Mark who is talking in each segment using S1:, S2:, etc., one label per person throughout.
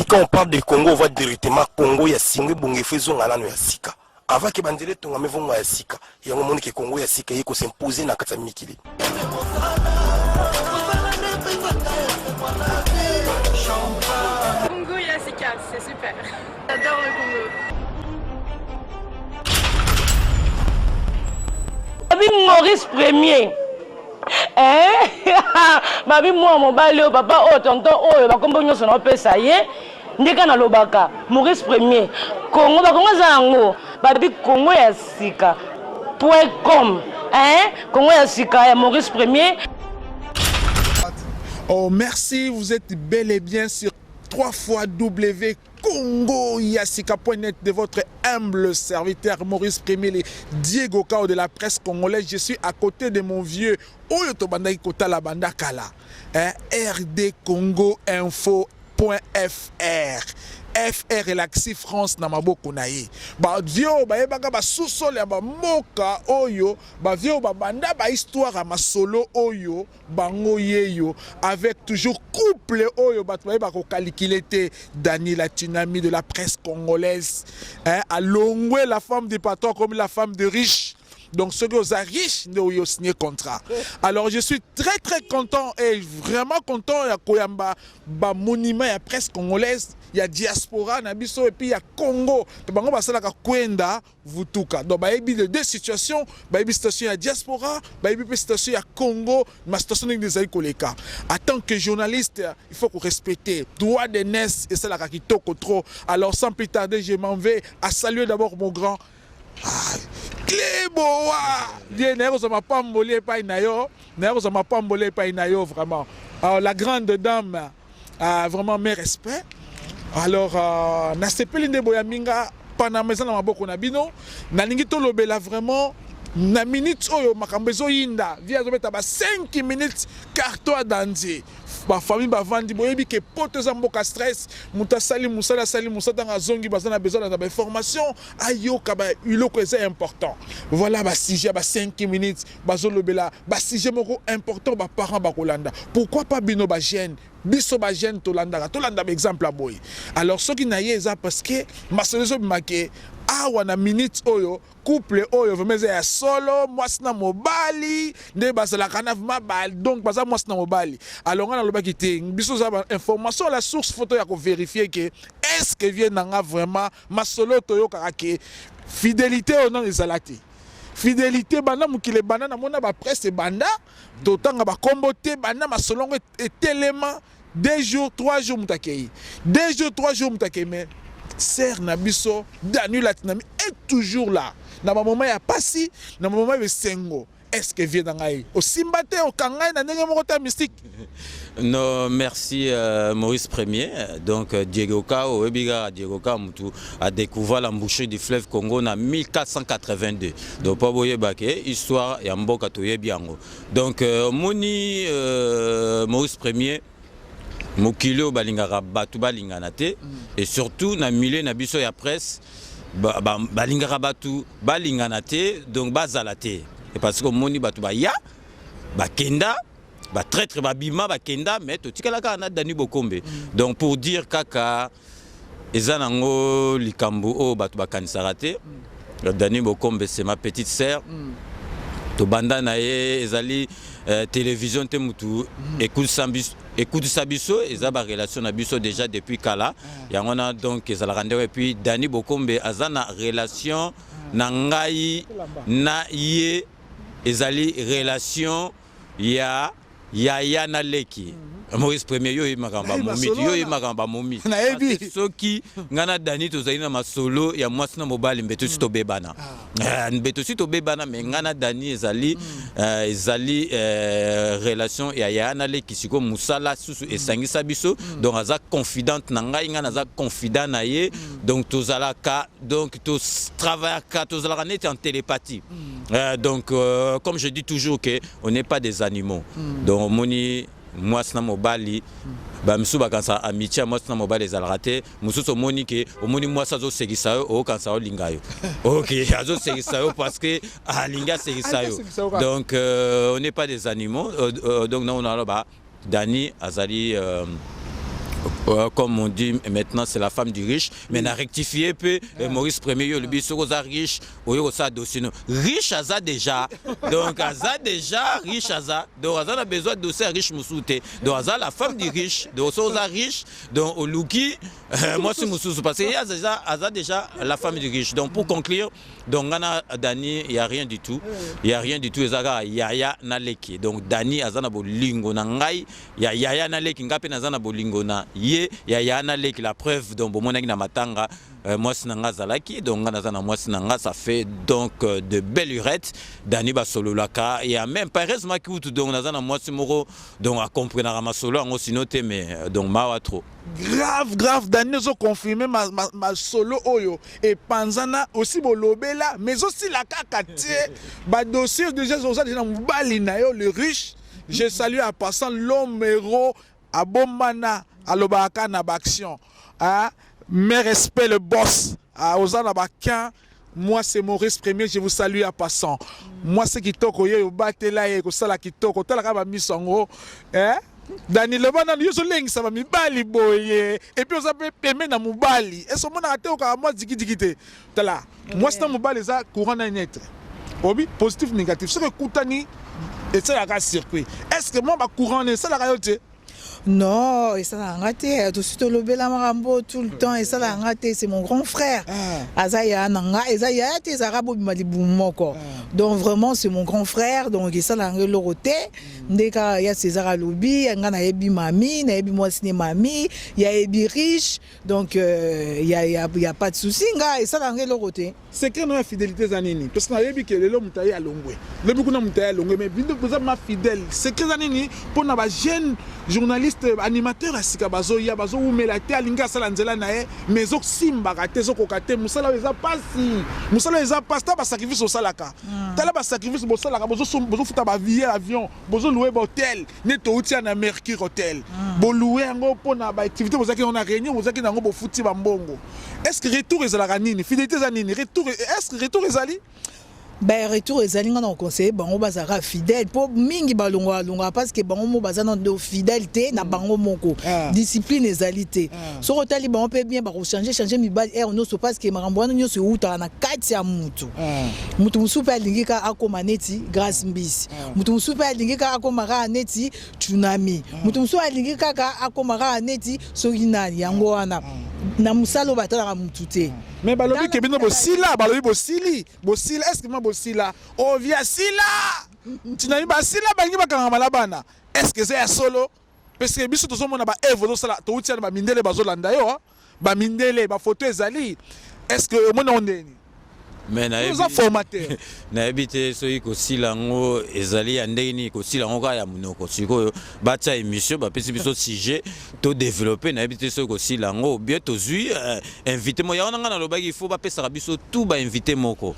S1: Babi quand on parle de Congo, on voit directement Congo ya singo ebonga efo ezonga nano ya sika. Avant que banzela etongama evonga ya sika. Yango omoni ke Congo ya sika eye ko s'imposer na kati ya mikili.
S2: Congo ya sika, c'est super. J'adore le Congo.
S3: Babi Maurice Premier. Eh? Babi mwa mobali oyo papa oyo tonton oyo bakombo nyonso naopesa ye nde kaka nalobaka Maurice Premier. Congo bakongo eza yango babi Congo ya sika point com eh? Congo ya sika ya Maurice Premier.
S4: Oh merci, vous êtes bel et bien sur 3 fois W Congo Yasika.net de votre humble serviteur Maurice Premier, le Diego Kao de la presse congolaise. Je suis à côté de mon vieux Oyo Tobandaki Kotala Banda Kala, hein, RD Congo Info .fr fr elakisi france na maboko na ye bavie oyo bayebaka basusole ya bamboka oyo bavie oyo babanda bahistoire ya masolo oyo bango yeyo avec toujours couple oyo bato bayeba kokalikile te Dani la tsunami de la presse congolaise, hein, alongwe la femme du patron comme la femme de riche. Donc soki oza riche nde oyo signer contrat. Alors je suis très très content et vraiment content ya koyamba ba monument ya presse congolaise ya diaspora na biso et puis ya Congo. Bango basalaka kwenda vutuka. Donc bayebi les deux situations, bayebi situation ya diaspora, bayebi pe situation ya Congo, ma situation ndenge ezali koleka. En tant que journaliste, il faut ko respecter droit d'aînesse esalaka kitoko trop. Alors sans plus tarder, je m'en vais à saluer d'abord mon grand ah, Cléboa. Bien, naye kozwa mapamboli epai na yo, naye kozwa mapamboli epai na yo vraiment. Alors la grande dame, ah, vraiment mes respects. Alors euh, nasepeli nde boyambi nga Panama eza na maboko na bino. Nalingi tolobela vraiment na minute oyo makambo ezoyinda vie azobeta ba 5 minutes carton ya danze bafamille bavandi boyebi ke poto eza mboka stress moto asali mosala asali mosala ntango azongi baza na besoin na bainformation ayoka biloko eza important voilà basujet ba 5 minutes bazolobela basujet moko important baparent bakolanda pourquoi pas bino bajeune biso bajeune tolandaka tolanda baexemple ya boye alors soki na ye eza parce que masolo ezobima ke awa na minute oyo couple oyo vraiment eza ya solo mwasi na mobali nde bazalaka na vraiment ba donc baza mwasi na mobali alors nga nalobaki te biso oza ba information la source photo ya kovérifie ke est ce que vie na nga vraiment masolo toyokaka ke fidélité oyo nano ezala te fidélité banda mokili ebanda namona bapresse ebanda totanga bakombo te banda masolo yango etelema 2 jours 3 jours moto akei 2 jours 3 jours moto akei mais sœur na biso Daniel Latinami est toujours là na bamoment ya pasi na bamoment ya esengo. Est ce que vie na ngai osimba te okanga ye na ndenge moko te ya mystique?
S5: Non, merci Maurice Premier. Donc Diego Kao, oyebi kaka Diego Kao mutu a découvert l'embouchure du fleuve Congo na 1482. Donc po boyeba ke histoire ya mboka toyebi yango. Donc omoni Maurice Premier mokili oyo balingaka bato balingana te et surtout na milieu na biso ya presse balingaka bato balingana te donc bazala te parce que omoni bato baya bakenda batraître babima bakenda mais totikala kaka na Dani Bokombe. Donc pour dire kaka eza nango likambo oyo bato bakanisaka te. Dani Bokombe, c'est ma petite sœur. Tobanda na ye ezali télévision te mutu ekutisa biso eza barelation na biso déjà depuis kala yango wana. Donc ezalaka ndenge et puis Dani Bokombe aza na relation na ngai na ye ezali relation ya yaya na leki. Maurice Premier, yo oyebi makambo bamomi, yo oyebi makambo bamomi.
S4: Nayebi.
S5: Soki ngai na Dani tozali na masolo ya mwasi na mobali mbe tosi tobebana, mbe tosi tobebana mais ngai na Dani ezali relation ya yaya na leki. Sikoyo mosala susu esangisa biso, donc aza confidente na ngai, ngai naza confident na ye. Donc tozalaka, donc totravaillaka, tozalaka neti en télépathie. Donc comme je dis toujours que on n'est pas des animaux. Donc omoni mwasi na mobali bamisusu bakanisaka amitié ya mwasi na mobali ezalaka te. Mosusu omoni ke omoni mwasi azosekisa yo, okokanisa olinga yo, ok, azosekisa yo parce que alingi asekisa yo. Donc on n'est pas des animaux. Donc nao naloba Dani azali Comme on dit maintenant, c'est la femme du riche, mais na rectifié mpe Maurice Premier. Yo olobi soki oza riche, oyo kosala dossier. No, riche aza déjà, donc aza déjà riche, aza donc aza na besoin dossier ya riche mosusu te. Donc aza la femme du riche. Donc soki oza riche, donc oluki mwasi mosusu, parce que ye aza déjà la femme du riche. Donc pour conclure, donc nga na Dani, y a rien du tout, y a rien du tout. Eza kaka yaya na leki. Donc Dani aza na bolingo na ngai ya yaya na leki, nga mpe naza na bolingo na ye ya yaya na leki. La preuve, donc bomonaki na matanga, mwasi na nga azalaki. Donc nga naza na mwasi na nga, ça fait donc de belles lurettes. Dani basololaka ya même pas, heureusement kutu. Donc naza na mwasi moko, donc akomprenaka masolo yango, sino te, mais donc mawa trop.
S4: Grave, grave. Dani, ozoconfirme masolo oyo epanzana aussi, bolobela, mais ezosila kaka te. Badossier déjà, oza déjà na mobali na yo, le riche. Je salue en passant l'homme héros abombana, alobaka na baaction, ah, mes respect, le boss. Ah, oza na bakin. Moi, c'est Maurice Premier, je vous salue en passant. Moi, c'est kitoko ye obatela ye kosala kitoko, otalaka bamiso yango, eh? Dani, loba nanu, yo ozolengisa bamibali boye, et puis oza mpe peme na mobali. Ese omonaka te okaka mwa dikidiki te? Tala, mwasi na mobali eza courant na neutre, obi positif, négatif, soki ekutani esalaka circuit. Est ce que mwa bacourant na esalaka yo te?
S6: Non, esalaka nga te. Tosi tolobela makambo tout le temps. Esalaka nga te, c'est mon grand frère. Aza yaya na nga, eza yaya te, ezalaka bobima libumu moko. Donc vraiment, c'est mon grand frère, donc esalaka nga eloko te. Nde kaka ya César alobi, nga nayebi mami, nayebi mwasi ne mami, yayebi riche. Donc y a pas de souci, nga esalaka nga eloko te.
S4: Secret no ya fidélité eza nini? Parce que nayebi ke lelo moto aye alongwe, lobi kuna moto aye alongwe, mais bino boza ma fidèle. Secret eza nini mpona bajeune journaliste animateur ya sika bazoya, bazowumela te, alingi asala nzela na ye, mais ezosimbaka te, ezokoka te? Mosala oyo eza pasi, mosala oyo eza pasi. Tala basacrifice osalaka, tala basacrifice bosalaka, bozofuta babillet avion, bozoluwe bahotel. Nde touti ya na Mercure Hotel, boluwe yango mpona baactivité bozalaki yango na réunion, bozalaki nango, bofuti bambongo. Est ce que retour ezalaka nini? Fidélité eza nini? Retour, est ce que retour ezali?
S6: Ben, retour ezali. Nga na conseiller bango bazalaka fidèle, mpo mingi balongwaka longwaka parce que bango mo baza nano fidèle te na bango moko. Discipline ezali te. Soki otali bango mpe bien, bakochange change mibali heure nyonso, parce que makambo wana nyonso eutaka na kati ya mutu. Mutu mosusu mpe alingi kaka akóma neti Grâce Mbisi, mutu mosusu mpe alingi kaka akóma kaka neti Tsunami, mutu mosusu alingi kaka akóma kaka neti soki nani. Yango wana na mosala oyo batalaka mutu te.
S4: Mais balobi ke bino bosila, balobi bosili, bosila. Est ce que ma bosila ovia sila Tsunami, basila, balingi bakangama na bana? Est ce que eza ya solo? Parce que biso tozomona baeve ozosala, touti na bamindele, bazolanda yo, bamindele, bafoto ezali. Est ce que omoni yango ndeni?
S5: Mais
S4: oza formateur.
S5: Nayebi te soki kosila yango ezali ya ndenge nini. Kosila yango kaka ya monoko, sikoyo batia émission, bapesi biso sujet, todéveloppe. Nayebi te soki kosila yango bien. Tozwi invité moko, yango na ngai nalobaki il faut bapesaka biso tout bainvité moko,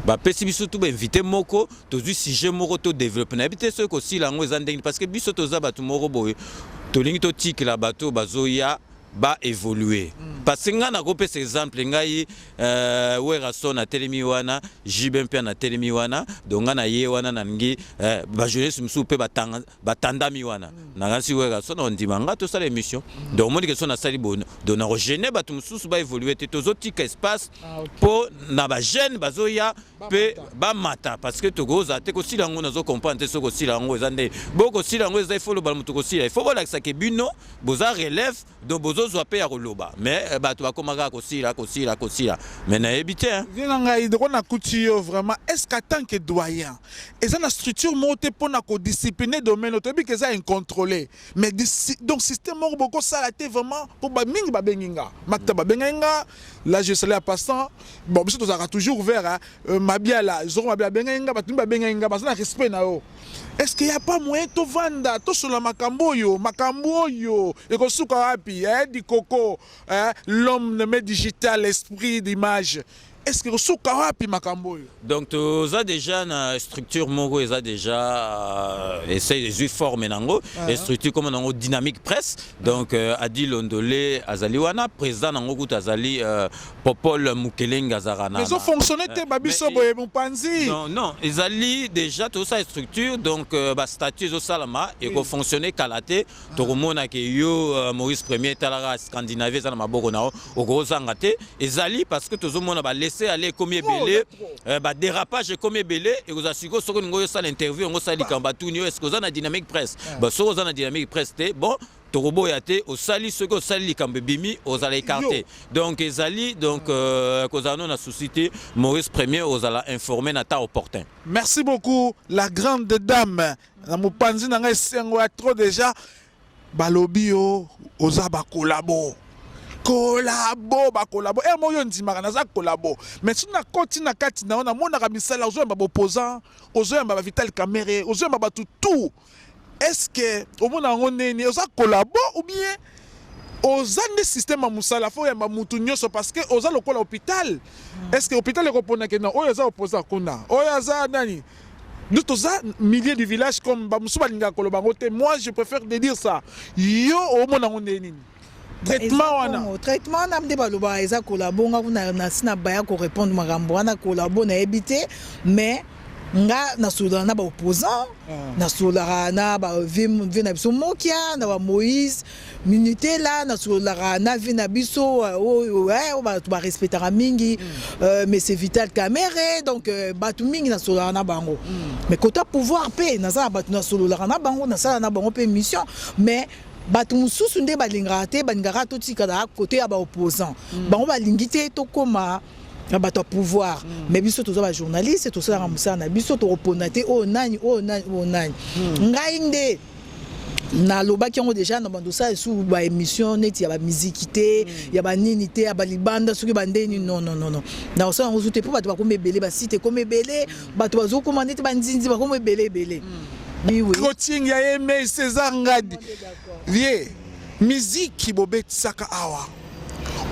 S5: bapesi biso tout bainvité moko, tozwi sujet moko, todéveloppe. Nayebi te soki kosila yango eza ndenge nini, parce que biso toza bato moko boye, tolingi totikela bato bazoya baévolue. Parce que ngai nakopesa exemple, ngai Werason atelemi wana, JB mpe natelemi wana. Donc ngai na ye wana nalingi bajournaliste mosusu mpe batandami wana. Nakasi Werason ondima nga tosala émission. Donc omoni ke so nasali boye, donc nakogêner bato mosusu baévolue te. Tozotika espace mpo na bajeune bazoya mpe bamata, parce que tokozala te. Kosila yango, nazocomprendre te soki kosila yango eza nde bo kosila yango eza. Il faut loba moto kosila, il faut bolakisaka bino boza relève, donc bozozwa mpe ya koloba. Mais bato bakóma kaka kosila, kosila, kosila, mais nayebi te.
S4: Vie na ngai doko nakuti yo vraiment. Est ce qu'en tant que doyen, eza na structure moko te mpona kodiscipline domaine oyo? Toyebi ke eza incontrôlé, mais donc système moko bokosala te vraiment? Mpo bamingi babengi nga, makta babengai nga là, je salue en passant. Bon, biso tozalaka toujours ouvert, hein. Mabiala Zoro Mabiala abengai nga, bato mingi babengai nga, baza na respect na yo. Est ce que y a pas moyen tovanda, tosola makambo oyo? Makambo oyo ekosuka wapi, eh? Di Koko, eh? L'homme nommé digital, esprit d'image. Est ce que kosuka wapi makambo oyo?
S5: Donc toza déjà na structure moko, eza déjà ese ezwi forme nango, structure kombo nango Dynamique Presse. Donc Adi Londole azali wana président nango, kutu azali Popol Mukelenge azalaka na
S4: Ezofonctionne te, babiso boye mopanzi.
S5: Non, ezali déjà, tozosala structure, donc bastatut ezosalama, ekofonctionne kala te. Tokomona ke yo Maurice Premier, etalaka Scandinavie eza na maboko na yo, okozanga te. Ezali parce que tozomona balaisser aller ekomi ebele, badérapage ekomi ebele. Ekozala sikoyo soki olingi oyosala interview yango, osala likambo, batuni yo: "Est-ce oza na Dynamique Presse?" Bon, soki oza na Dynamique Presse te, bon, tokoboya te. Osali, soki osali likambo ebimi, ozala écarté. Donc ezali, donc kozala no na souci te, Maurice Premier, ozala informé na temps opportun.
S4: Merci beaucoup, la grande dame na mopanzi na ngai. Esengo ya trop déjà. Balobi yo oza bacollabo, collabo, bacollabo. Ere moko yo ndimaka naza collabo, mais soki nakoti na kati na yo, namonaka misala. Ozoyamba baopposant, ozoyamba baVital Kamerhe, ozoyamba bato tout. Est ce que omona yango nini? Oza collabo ou bien oza nde système ya mosala, fo oyamba mutu nyonso parce que oza lokola hôpital? Est ce que hôpital ekoponake na oyo aza opposant kuna, oyo aza nani? Nous toza milieu du village, comme bamosusu balingaka koloba yango te. Moi, je préfère de dire ça. Yo omona yango nde nini, traitement wana?
S6: Traitement wana nde balobaka eza collabo. Nga kuna nasi na baya korépondre makambo wana. Collabo, nayebi te, mais nga nasololaka na baopposant, nasololaka na bavieux na biso Mokia, na baMoïse Minutela, nasololaka na vieux na biso oyo bato barespectaka mingi, monsieur Vital Kamerhe. Donc bato mingi nasololaka na bango. Mais kota pouvoir mpe, naza na bato nasololaka na bango, nasala na bango mpe mission. Mais bato mosusu nde balingaka te, balingaka totikala kote ya baopposant. Bango balingi te tokóma na bato ya pouvoir. Mais biso toza bajournaliste, tosalaka mosala na biso, tokoponda te oyo nani, oyo nani, oyo nani. Ngai nde nalobaki yango déjà na bando, osala esu baémission neti ya bamiziki te, ya banini te, ya balibanda, soki bandeni. Non, non, non, non, nakosala yango zu te, mpo bato bakomi ebele, basite ekomi ebele, bato bazokoma neti banzinzi, bakomi ebele ebele. Oui.
S4: Coaching ya Aimé César Ngadi vie, miziki bobetisaka awa,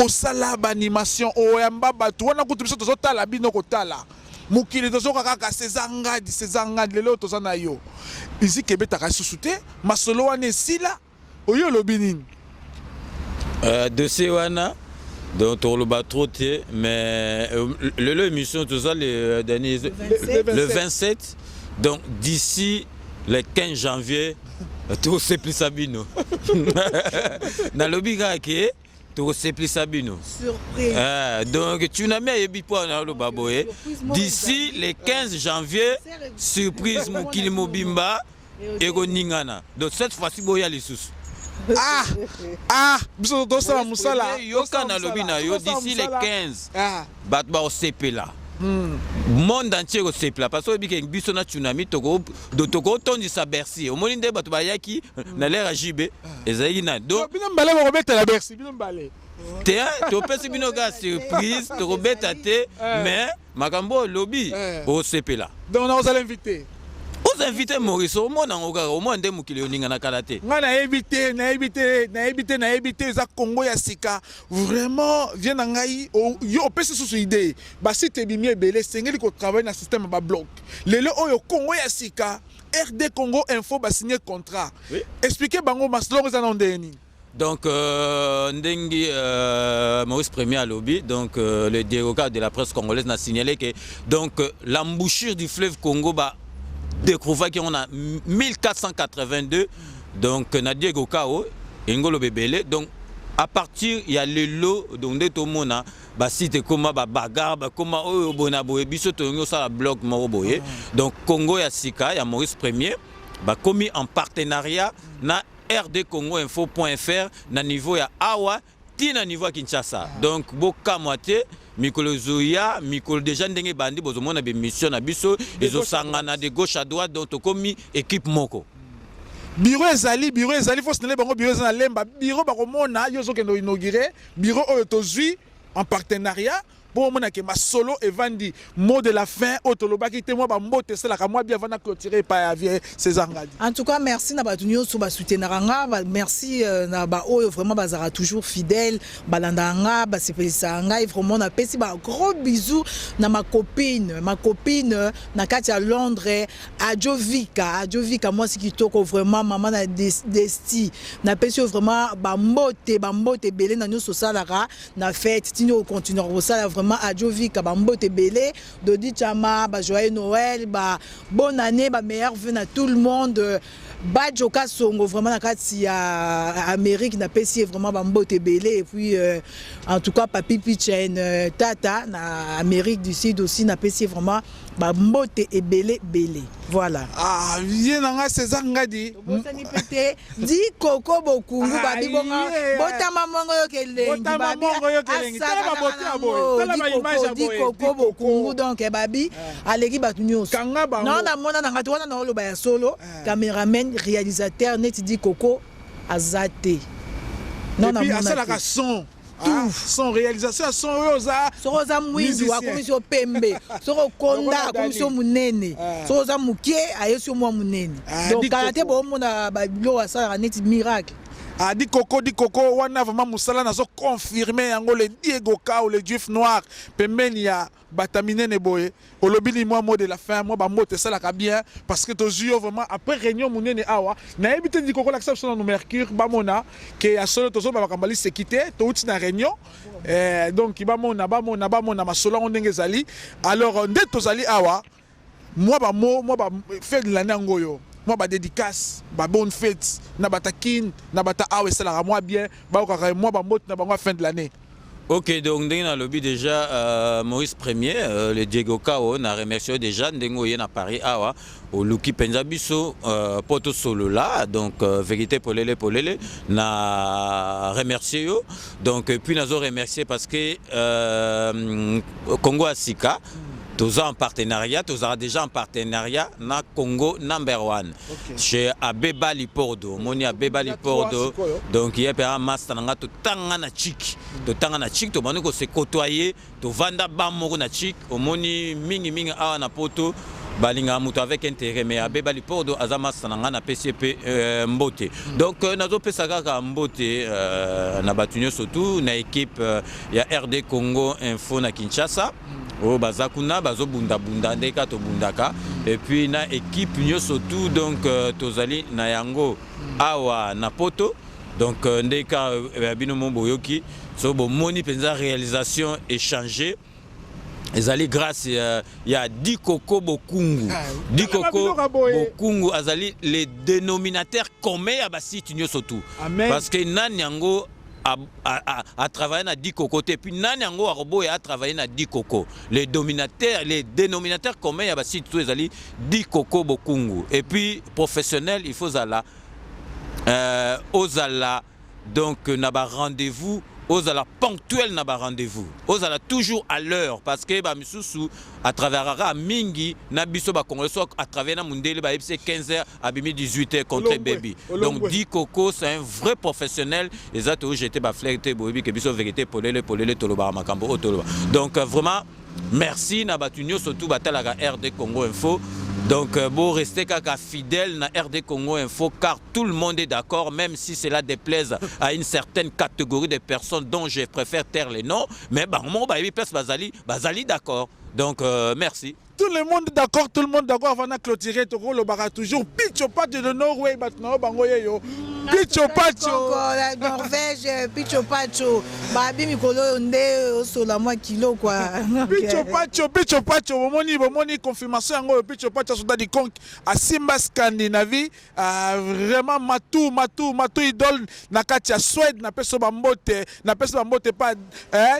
S4: osala baanimation, oyamba bato wana. Kutu biso tozotala bino, kotala mokili, tozoka kaka César Ngadi, César Ngadi. Lelo toza na yo, miziki ebetaka lisusu te, masolo wana esila. Oyo olobi nini?
S5: Dossier wana, donc tokoloba trop te, mais lelo émission toza le dernier, le 27, donc d'ici le 15 janvier tokosepelisa bino. Nalobi kaka ke tokosepelisa bino.
S6: Surprise.
S5: Donc tsunami ayebi mpo na oloba boye: d'ici le 15 janvier, surprise, mokili mobimba ekoningana. Donc cette fois-ci boya lisusu.
S4: Ah ah, biso tosala mosala.
S5: Yoka, nalobi na yo, d'ici le 15 bato bakosepela, monde entier ekosepela, parce que oyebi ke biso na tsunami tokotondisa Bercy. Omoni nde bato bayaki na l'ère ya JB, ezalaki nani? Donc
S4: bino mbale bakobetela Bercy, bino mbale.
S5: Te, topesi bino kaka surprise, tokobeta te, mais makambo oyo olobi, osepela.
S4: Donc nakozala invité?
S5: Oza invité, Maurice. Omona yango kaka, omona nde mokili oningana kala te.
S4: Ngai nayebi te, nayebi te, nayebi te, nayebi te. Eza Congo ya Sika. Vraiment, vieux na ngai, yo opesi susu idée. Basite ebimi ebele, esengeli kotravaille na système ya babloc. Lelo oyo Congo ya Sika, RD Congo Info basigné contrat. Explique bango masolongo eza na ndenge nini.
S5: Donc, ndenge Maurice Premier alobi, donc le Diego de la presse congolaise a signalé que donc l'embouchure du fleuve Congo ba découvert qu'on a 1482, donc na Diego Kao engolo bebele. Donc à partir ya lelo, donc nde tomona basite ekóma babagarre, bakóma oyo boye na boye. Biso tolingi osala bloc moko boye, donc Congo ya Sika ya Maurice Premier bakomi en partenariat na rdcongoinfo.fr na niveau ya awa ti na niveau ya Kinshasa. Donc bokamwa te, mikolo ezoya, mikolo déjà ndenge ebandi, bozomona bémission na biso ezosangana de gauche à droite. Donc tokomi équipe moko.
S4: Bureau ezali, bureau ezali, fo sinele bango. Bureau eza na Lemba. Bureau bakomona yo ozokende inaugure bureau oyo tozwi en partenariat. Po bomona ke masolo evandi. Mot de la fin oyo tolobaki te, mwa ba mbote esalaka mwa bien avant na cloturer epai ya vieux Cesar Ngadi.
S6: En tout cas merci na bato nyonso ba soutenaka nga, ba merci na ba oyo vraiment bazalaka toujours fidèle, balandaka nga, basepelisaka ngai vraiment napesi ba gros bisous na ma copine, ma copine na kati ya Londres Adjo Vika, Adjo Vika mwasi kitoko vraiment mama na Desti, napesi yo vraiment ba mbote, ba mbote ebele na nyonso osalaka na fete tini o continuer kosala vraiment Adjo Vika ba mbote ebele, Dodi Chama ba joyeux Noël, ba bonne année, ba meilleurs vœux na tout le monde, Badjo Kasongo vraiment na kati ya Amérique napesi ye vraiment ba mbote ebele et puis en tout cas Papi Pichen tata na Amérique du Sud aussi napesi ye vraiment ba mbote ebele bele voilà.
S4: Ah ye na nga Cesar Ngadi.
S6: Tobosani pe te di koko bokungu babi bonga botama mongo yo kelengi babi asaka di koko bokungu donc babi aleki bato nyonso. Non na mona na nga te wana na oloba ya solo cameraman réalisateur neti di koko aza te.
S4: Non na mona. Asalaka son. Tout. Son réalisation son oyo oza
S6: soki oza mwindu akomisi yo pembe soki okonda akomisi yo monene soki oza moke ayesi yo mwa monene donc kala te boomona babiloko asalaka neti miracle.
S4: Ah, di koko di koko wana vraiment mosala nazo confirmer yango le Diego Kao le juif noir pembeni ya bata minene boye olobi ni mwa mot de la fin mwa ba mbote esalaka bien parce que tozwi yo vraiment après réunion munene awa nayebi te ndiko kolakisa biso nanu mercure bamona ke ya solo tozoloba makambo ya liseki te touti na réunion eh, donc bamona bamona bamona masolo yango ndenge ezali. Alors nde tozali awa mwa ba mot mwa ba fin de l'année yango oyo mwa ba dédicace ba bonne fête na bata kin na bata awa esalaka mwa bien bayokaka mwa ba mbote na bango ya fin de l'année.
S5: Ok, donc ndenge nalobi déjà Maurice Premier, le Diego Kao na remercie déjà ndenge oye na Paris awa oluki penza biso po tosolola donc vérité polele polele na remercier yo donc et puis nazo remercier parce que Congo ya sika toza en partenariat, tozala déjà en partenariat na Congo number 1 chez Abeba Lipordo, omoni Abeba Lipordo donc ye pe master na nga totanga na chik, totanga na chik, tobandi ko se côtoyer, tovanda ba moko na chik, omoni mingi mingi awa na poto balinga moto avec intérêt mais Abeba Lipordo aza master na nga na pesi pe mbote donc nazo pesa kaka mbote na bato nyonso tout na équipe ya RD Congo Info na Kinshasa oyo baza kuna bazobunda bunda ndeka tobundaka et puis na équipe nyonso tout donc tozali na yango awa na poto donc ndeka bino mo boyoki so bomoni penza réalisation échanger ezali grâce ya Dikoko Bokungu. Dikoko Bokungu azali le dénominateur commun ya basite nyonso tout parce que nani yango a travaillé na Dikoko te puis nani yango akoboya a travaillé na Dikoko les dominateurs les dénominateurs commun ya basite tout ezali Dikoko Bokungu et puis professionnel il faut zala ozala donc na ba rendez-vous ozala ponctuel na ba rendez-vous ozala toujours à l'heure parce que ba misusu à travers mingi na biso ba congolais soit à travers na mundele ba yebise 15h abimi 18h contre baby donc Dikoko c'est un vrai professionnel et ça to jeter ba fleur te boyebi que biso vérité polele polele toloba makambo otoloba donc vraiment merci na batu nyonso tout batalaka RD Congo Info donc bon rester kaka fidèle na RD Congo Info car tout le monde est d'accord même si cela déplaise à une certaine catégorie de personnes dont je préfère taire les noms mais bah mon bah bazali bazali d'accord donc merci.
S4: Tout le monde d'accord, tout le monde d'accord avant de clôturer toko lobaka toujours Picho Pacho de Norway batna bango yeyo Picho Pacho
S6: la Norvège Picho Pacho babi mikolo nde osola mwa kilo quoi.
S4: Picho Pacho Picho Pacho bomoni bomoni confirmation yango Picho Pacho soda di konk a Simba Scandinavie vraiment matu matu matu idole na kati ya Suède na peso bambote na peso bambote pa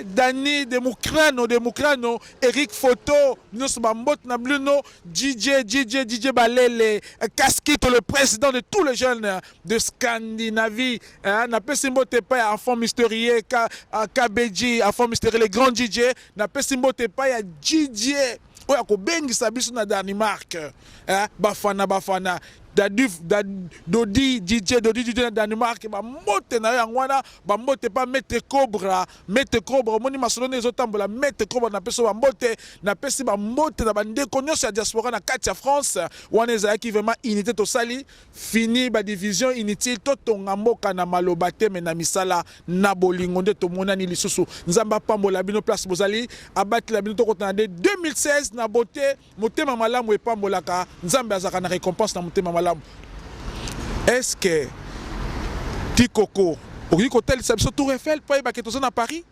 S4: Dani de Mukrano de Mukrano Eric Photo nyonso bambote na Bruno DJ DJ DJ Balele Kaskito le président de tous les jeunes de Scandinavie na pesi mbote pa ya enfant mystérieux KBG enfant mystérieux le grand DJ na pesi mbote pa ya DJ oyo akobengisa biso na Danemark bafana bafana. Daduf, Dad, Dodi DJ, Dodi DJ na Danemark, bambote na yo yango wana, bambote pa Maître Cobra, Maître Cobra, omoni masolo nde ezotambola, Maître Cobra napesi yo bambote, napesi bambote na bandeko nyonso ya diaspora na kati ya France, wana ezalaki vraiment unité tosali, fini ba division inutile, totonga mboka na maloba te mais na misala, na bolingo nde tomonani lisusu. Nzambe apambola bino place bozali, abatela bino, tokotana nde 2016 na beauté. Motema malamu epambolaka, Nzambe azalaka na recompense na motema malamu. Est-ce que Tikoko okoki kotalisa biso Tour Eiffel mpo ayeba ke toza na Paris?